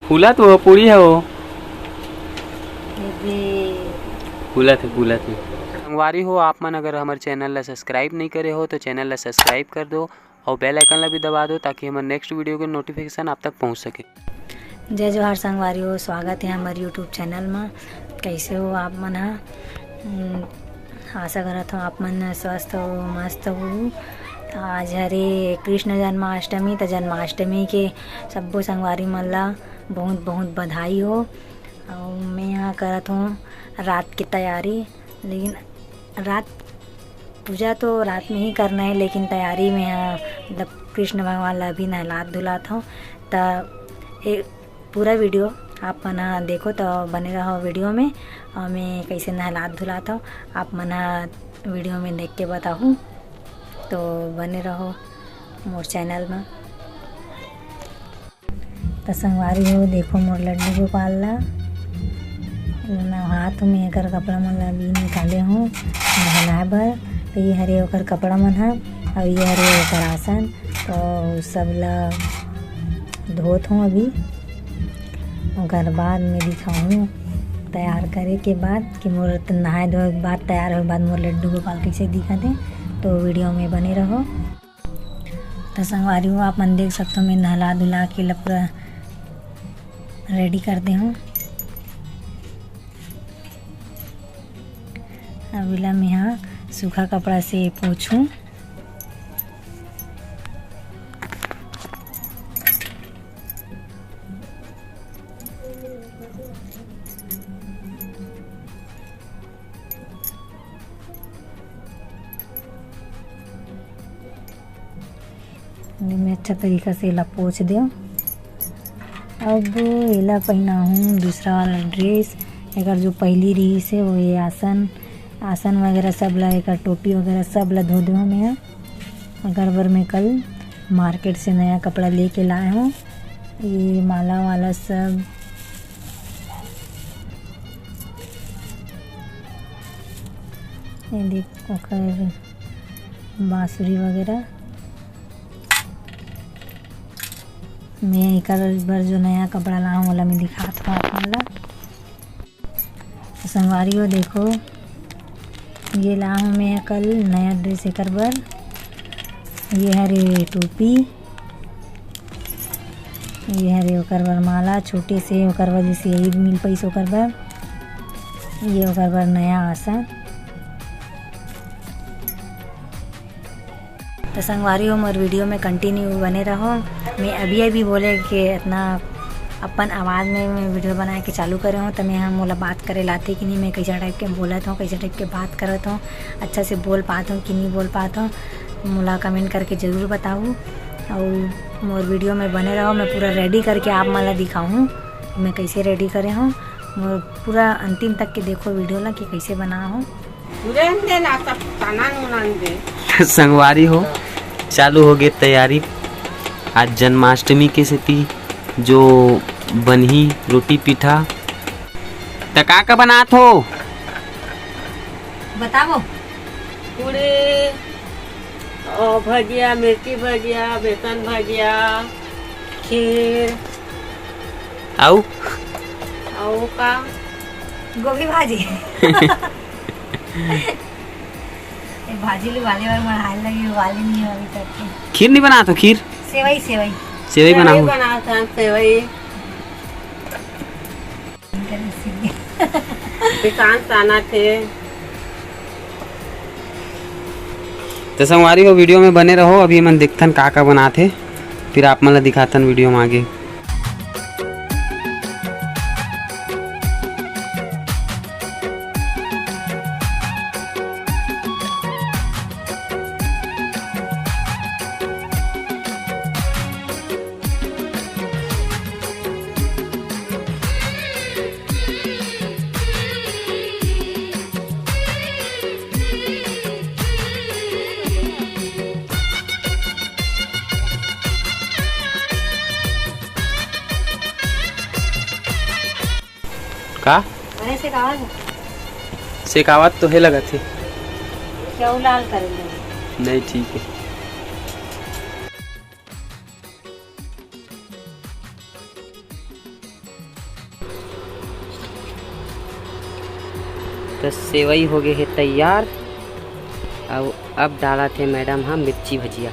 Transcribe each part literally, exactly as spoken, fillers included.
फूलत हो, पूरी हो। फूलत हे, फूलत हे। संगवारी हो, आप मन अगर हमर चैनल ला सब्सक्राइब नहीं करे हो, तो चैनल ला सब्सक्राइब कर दो और बेल आइकन ला भी दबा दो, ताकि हमर नेक्स्ट वीडियो के नोटिफिकेशन आप तक पहुंच सके। जय जोहार संगवारी हो, स्वागत है हमर YouTube चैनल मा। कैसे हो आप मन ह? हम्म, आशा करत हो आप मन स्वस्थ हो, मस्त हो। आज हरे कृष्ण जन्माष्टमी, त जन्माष्टमी के सब्बो संगवारी मन ला बहुत बहुत बधाई हो। अउ मैं यहाँ करत हूँ रात की तैयारी, लेकिन रात पूजा तो रात में ही करना है, लेकिन तैयारी में यहाँ मतलब कृष्ण भगवान ला अभी नहलात धुलात हूँ। त ये पूरा वीडियो आप मन ह देखो, तो बने रहो वीडियो में। और मैं कैसे नहलात धुलात हूँ, आप मन ह वीडियो में देख के बताहू, तो बने रहो मोर चैनल में। त संगवारी हो, देखो मोर लड्डू गोपाल ला, नहात हूँ मैं, एकर कपड़ा मन ला अभी निकाले हूँ नहलाए बर। त ये हरे ओकर कपड़ा मन ह, अउ ये हरे ओकर आसन। तो सब ला धोत हूँ अभी, ओकर बाद में दिखाहूँ तैयार करे के बाद कि मोर त नहाए धोए के बाद, तैयार होए के बाद मोर लड्डू गोपाल कैसे दिखत हे। तो वीडियो में बने रहो। तो संगवारी हो, आप मन देख सकते हो, मैं नहला धुला के ला पूरा रेडी कर दे हूँ। अब इला मैं हा सूखा कपड़ा से पोछूँ। मैं अच्छा तरीका से एला पोंछ देव। अब एला पहिनाहूँ दूसरा वाला ड्रेस, एकर जो पहिली रिहिस हे, वो ये आसन, आसन वगैरह सब ला, एकर टोपी वगैरह सब ला धो देव मैं। एकर बर मैं कल मार्केट से नया कपड़ा लेके लाए हूँ। ये माला वाला सब, ये देख, ओकर बांसुरी वगैरह। मैं एकर बर जो नया कपड़ा लाहूँ, ओला मैं दिखात हूँ आप मन ला। तो संगवारी हो, देखो, ये लाहूँ मैं कल नया ड्रेस एकर बर। ये हरे टोपी, ये हरे ओकर बर माला, छोटे से ओकर वजह से यही मिल पाइस ओकर बर। ये ओकर बर नया आसन। तो संगवारी हो, मोर वीडियो में कंटिन्यू बने रहो। मैं अभी अभी बोले कि इतना अपन आवाज़ में मैं वीडियो बना के चालू करे हूँ, तो मैं हम मोला बात करे लाते कि नहीं, मैं कैसा टाइप के बोलत हूँ, कैसा टाइप के बात करत हूँ, अच्छा से बोल पात हूँ कि नहीं बोल पात हूँ, मोला कमेंट करके ज़रूर बताओ। और मोर वीडियो में बने रहो, मैं पूरा रेडी करके आप मन ला दिखाऊँ मैं कैसे रेडी करे हूँ। मोर पूरा अंतिम तक के देखो वीडियो ला कि कैसे बना हूँ। तुरंत दे ना, तब तना नूनन दे। संगवारी हो, चालू हो गए तैयारी। आज जन्माष्टमी के सेती जो बनही रोटी पीठा। त का का बनात हो? बताओ। पूड़ी, और भजिया, मिर्ची भजिया, बेसन भजिया, खीर। आऊ? आऊ का? गोभी भाजी। ए, भाजी ल उबाले बर मढ़ाए लगी, उबाले नहीं हो अभी तक के। खीर नहीं बनात हो, खीर? सेवई, सेवई। सेवई सेवई बनाओ। बनात हन, सेवई। किसान ताना थे। तो संगवारी हो, वीडियो में बने रहो, अभी मन देखथन का का बनात हे, फिर आप मन ला दिखाथन वीडियो में आगे। का? अरे, सेकावत हे। सेकावत तो हे लगत हे। क्या वो लाल कर दे? नहीं, ठीक है। तो सेवई हो गए हे तैयार। अब अब डालत हे मैडम ह मिर्ची भजिया।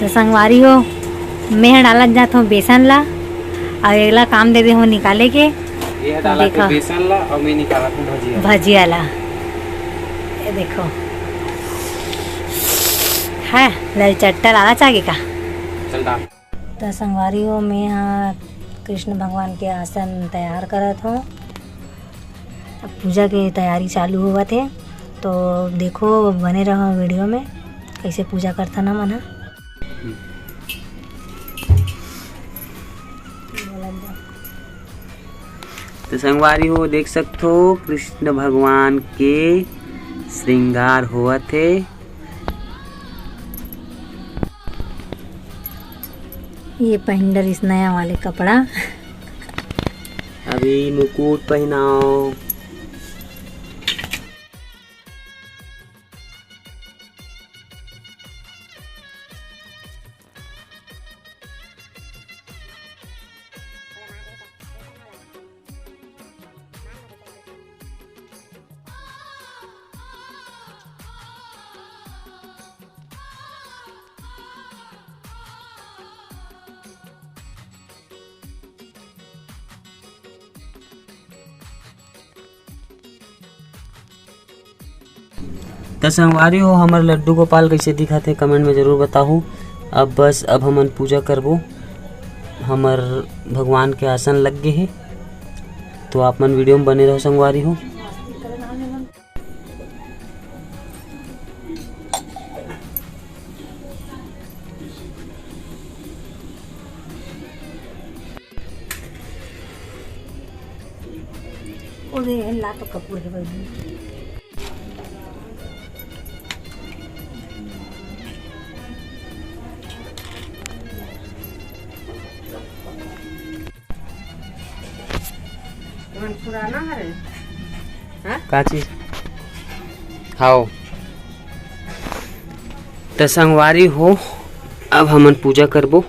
तो संगवारी हो, मैं ह डालत जात हूँ बेसन ला, अउ एला काम दे दे हूँ निकाले के। ये डालत हे बेसन ला अउ मैं निकालत हूँ भजिया। भजिया ला। ये देखो, है ललचट्टा लाला चागे का। चल डाल। तो संगवारी हो, मैं ह कृष्ण भगवान के आसन तैयार करत हूँ। अब पूजा के तैयारी चालू होवत हे, तो देखो, बने रहो वीडियो में, कैसे पूजा करथन हमन ह। तो संगवारी हो, देख सकथो कृष्ण भगवान के श्रृंगार होवत हे। ये पहिन डरिस नया वाले कपड़ा। अभी मुकुट पहनाओ। त संगवारी हो, हमर लड्डू गोपाल कैसे दिखत हे, कमेंट में जरूर बताहू। अब बस, अब हमन पूजा करबो, हमर भगवान के आसन लग गे हे, तो आप मन वीडियो में बने रहो संगवारी हो। पुराना हरे। हाँ? का चीज? हाओ। त संगवारी हो, अब हमन पूजा करबो।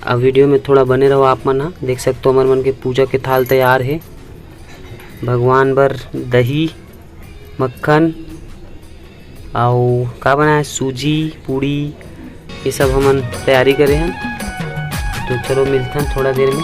अब वीडियो में थोड़ा बने रहो आप मन ह। देख सकथो, हमर मन के पूजा के थाल तैयार हे। भगवान बर दही, मक्खन, अउ का बनाए, सूजी, पूड़ी, ये सब हमन तैयारी करे हन। तो चलो, मिलथन थोड़ा देर में।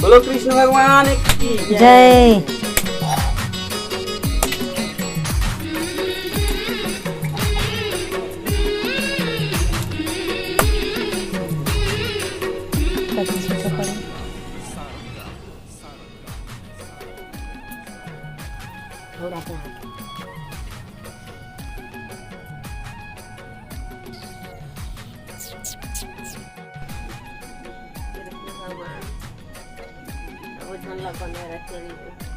बोलो कृष्ण भगवान की जय। जय। थोड़ा सा। वो झन ला बने रखे।